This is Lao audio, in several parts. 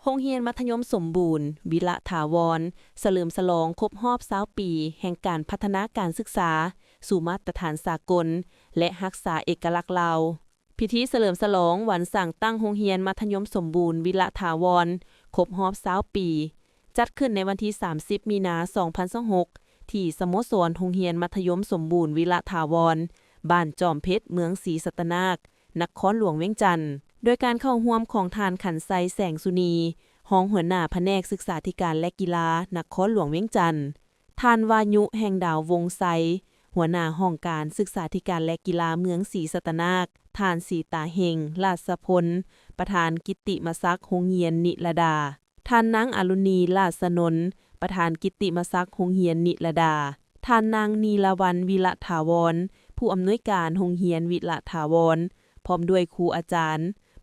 ໂຮງຮຽນມັດທະຍົມສົມບູນ ວິລະຖາວອນ ສະເຫຼີມສະຫຼອງຄົບຮອບຊາວປີແຫ່ງການພັດທະນາການສຶກສາສູ່ມາດຕະຖານສາກົນ ແລະ ຮັກສາເອກະລັກລາວ. ພິທີສະເຫຼີມສະຫຼອງວັນສ້າງຕັ້ງໂຮງຮຽນມັດທະຍົມສົມບູນ ວິລະຖາວອນ ຄົບຮອບຊາວປີ ຈັດຂຶ້ນໃນວັນທີສາມສິບ ມີນາ ສອງພັນຊາວຫົກ ທີ່ສະໂມສອນໂຮງຮຽນມັດທະຍົມສົມບູນ ວິລະຖາວອນ ບ້ານຈອມເພັດ ເມືອງສີສັດຕະນາກ ນະຄອນຫຼວງວຽງຈັນ ໂດຍການເຂົ້າຮ່ວມຂອງທ່ານ ຂັນໄຊ ແສງສຸນີ ຮອງຫົວໜ້າພະແນກສຶກສາທິການ ແລະ ກິລາ ນະຄອນຫຼວງວຽງຈັນ, ທ່ານ ວາຍຸ ແຫ່ງດາວ ວົງໄຊ ຫົວໜ້າຫ້ອງການສຶກສາທິການ ແລະ ກິລາເມືອງສີສັດຕະນາກ, ທ່ານ ສີຕາເຮັງ ລາດສະພົນ ປະທານກິດຕິມະສັກໂຮງຮຽນນິລະດາ, ທ່ານ ນາງ ອາລຸນີ ລາດສະນົນ ປະທານກິດຕິມະສັກໂຮງຮຽນນິລະດາ, ທ່ານ ນາງ ນີລາວັນ ວິລະຖາວອນ ຜູ້ອຳນວຍການໂຮງຮຽນວິລະຖາວອນ ພ້ອມດ້ວຍຄູອາຈານ,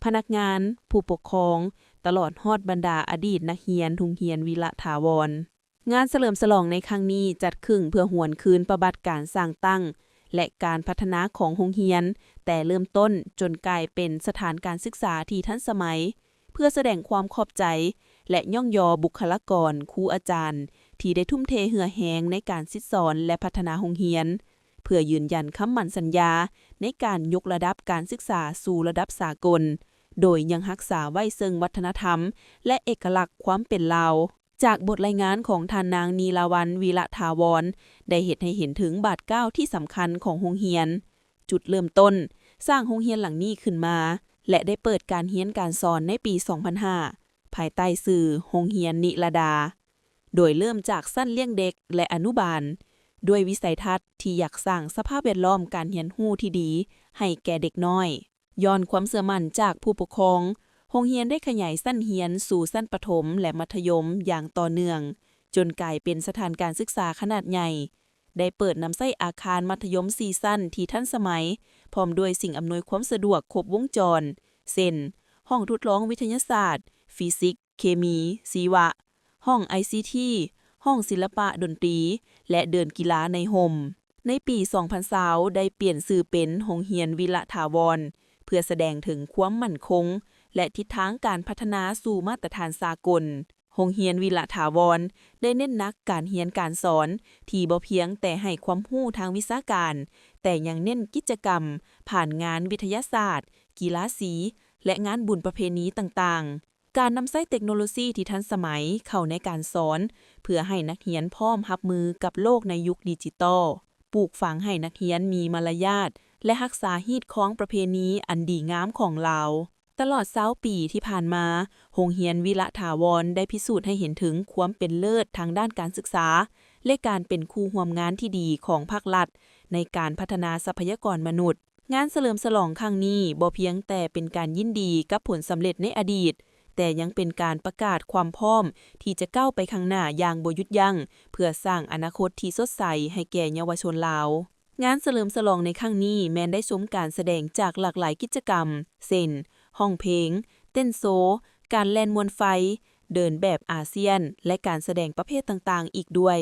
ພະນັກງານ, ຜູ້ປົກຄອງ, ຕະຫຼອດຮອດບັນດາອະດີດນັກຮຽນໂຮງຮຽນວິລະຖາວອນ. ງານສະເຫຼີມສະຫຼອງໃນຄັ້ງນີ້ຈັດຂຶ້ນເພື່ອຫວນຄືນປະຫວັດການສ້າງຕັ້ງ ແລະ ການພັດທະນາຂອງໂຮງຮຽນ ແຕ່ເລີ່ມຕົ້ນຈົນກາຍເປັນສະຖານການສຶກສາທີ່ທັນສະໄໝ, ເພື່ອສະແດງຄວາມຂອບໃຈ ແລະ ຍ້ອງຍໍບຸກຄະລາກອນ, ຄູອາຈານ ທີ່ໄດ້ທຸ່ມເທເຫື່ອແຮງໃນການສິດສອນ ແລະ ພັດທະນາໂຮງຮຽນ, ເພື່ອຢືນຢັນຄຳໝັ້ນສັນຍາໃນການຍົກລະດັບການສຶກສາສູ່ລະດັບສາກົນ, ໂດຍຍັງຮັກສາໄວ້ເຊິ່ງວັດທະນະທຳ ແລະ ເອກະລັກຄວາມເປັນລາວ. ຈາກບົດລາຍງານຂອງທ່ານນາງ ນີລາວັນ ວິລະຖາວອນ ໄດ້ເຮັດໃຫ້ເຫັນເຖິງບາດກ້າວທີ່ສຳຄັນຂອງໂຮງຮຽນ. ຈຸດເລີ່ມຕົ້ນ ສ້າງໂຮງຮຽນຫຼັງນີ້ຂຶ້ນມາ ແລະ ໄດ້ເປີດການຮຽນການສອນໃນປີສອງພັນຫ້າ ພາຍໃຕ້ຊື່ໂຮງຮຽນນິລະດາ, ໂດຍເລີ່ມຈາກຊັ້ນລ້ຽງເດັກ ແລະ ອະນຸບານ, ດ້ວຍວິໄສທັດທີ່ຢາກສ້າງສະພາບແວດລ້ອມການຮຽນຮູ້ທີ່ດີໃຫ້ແກ່ເດັກນ້ອຍ. ຍ້ອນຄວາມເຊື່ອໝັ້ນຈາກຜູ້ປົກຄອງ, ໂຮງຮຽນໄດ້ຂະຫຍາຍຊັ້ນຮຽນສູ່ຊັ້ນປະຖົມ ແລະ ມັດທະຍົມຢ່າງຕໍ່ເນື່ອງ, ຈົນກາຍເປັນສະຖານການສຶກສາຂະໜາດໃຫຍ່, ໄດ້ເປີດນຳໃຊ້ອາຄານມັດທະຍົມສີ່ຊັ້ນທີ່ທັນສະໄໝ, ພ້ອມດ້ວຍສິ່ງອຳນວຍຄວາມສະດວກຄົບວົງຈອນ ເຊັ່ນ ຫ້ອງທົດລອງວິທະຍາສາດ, ຟີຊິກ, ເຄມີ, ຊີວະ, ຫ້ອງໄອຊີທີ, ຫ້ອງສິລະປະດົນຕີ ແລະ ເດີ່ນກິລາໃນຮົ່ມ. ໃນປີສອງພັນຊາວ ໄດ້ປ່ຽນຊື່ເປັນໂຮງຮຽນວິລະຖາວອນ ເພື່ອສະແດງເຖິງຄວາມໝັ້ນຄົງ ແລະ ທິດທາງການພັດທະນາສູ່ມາດຕະຖານສາກົນ. ໂຮງຮຽນວິລະຖາວອນ ໄດ້ເນັ້ນໜັກການຮຽນການສອນທີ່ບໍ່ພຽງແຕ່ໃຫ້ຄວາມຮູ້ທາງວິຊາການ, ແຕ່ຍັງເນັ້ນກິດຈະກຳຜ່ານງານວິທະຍາສາດ, ກິລາສີ ແລະ ງານບຸນປະເພນີຕ່າງໆ. ການນຳໃຊ້ເຕັກໂນໂລຊີທີ່ທັນສະໄໝເຂົ້າໃນການສອນ ເພື່ອໃຫ້ນັກຮຽນພ້ອມຮັບມືກັບໂລກໃນຍຸກດິຈິຕອລ, ປູກຝັງໃຫ້ນັກຮຽນມີມາລະຍາດ ແລະ ຮັກສາຮີດຄອງປະເພນີອັນດີງາມຂອງລາວ. ຕະຫຼອດຊາວປີທີ່ຜ່ານມາ, ໂຮງຮຽນວິລະຖາວອນໄດ້ພິສູດໃຫ້ເຫັນເຖິງຄວາມເປັນເລີດທາງດ້ານການສຶກສາ ແລະ ການເປັນຄູ່ຮ່ວມງານທີ່ດີຂອງພາກລັດໃນການພັດທະນາຊັບພະຍາກອນມະນຸດ. ງານສະເຫຼີມສະຫຼອງຄັ້ງນີ້ບໍ່ພຽງແຕ່ເປັນການຍິນດີກັບຜົນສຳເລັດໃນອະດີດ, ແຕ່ຍັງເປັນການປະກາດຄວາມພ້ອມທີ່ຈະກ້າວໄປຂ້າງໜ້າຢ່າງບໍ່ຢຸດຢັ້ງ ເພື່ອສ້າງອະນາຄົດທີ່ສົດໃສໃຫ້ແກ່ເຍົາວະຊົນລາວ. ງານສະເຫຼີມສະຫຼອງໃນຄັ້ງນີ້ແມ່ນໄດ້ຊົມການສະແດງຈາກຫຼາກຫຼາຍກິດຈະກຳ ເຊັ່ນ ຮ້ອງເພງ, ເຕັ້ນໂຊ, ການແລ່ນມ່ວນໄຟ, ເດີນແບບອາຊຽນ ແລະ ການສະແດງປະເພດຕ່າງໆອີກດ້ວຍ.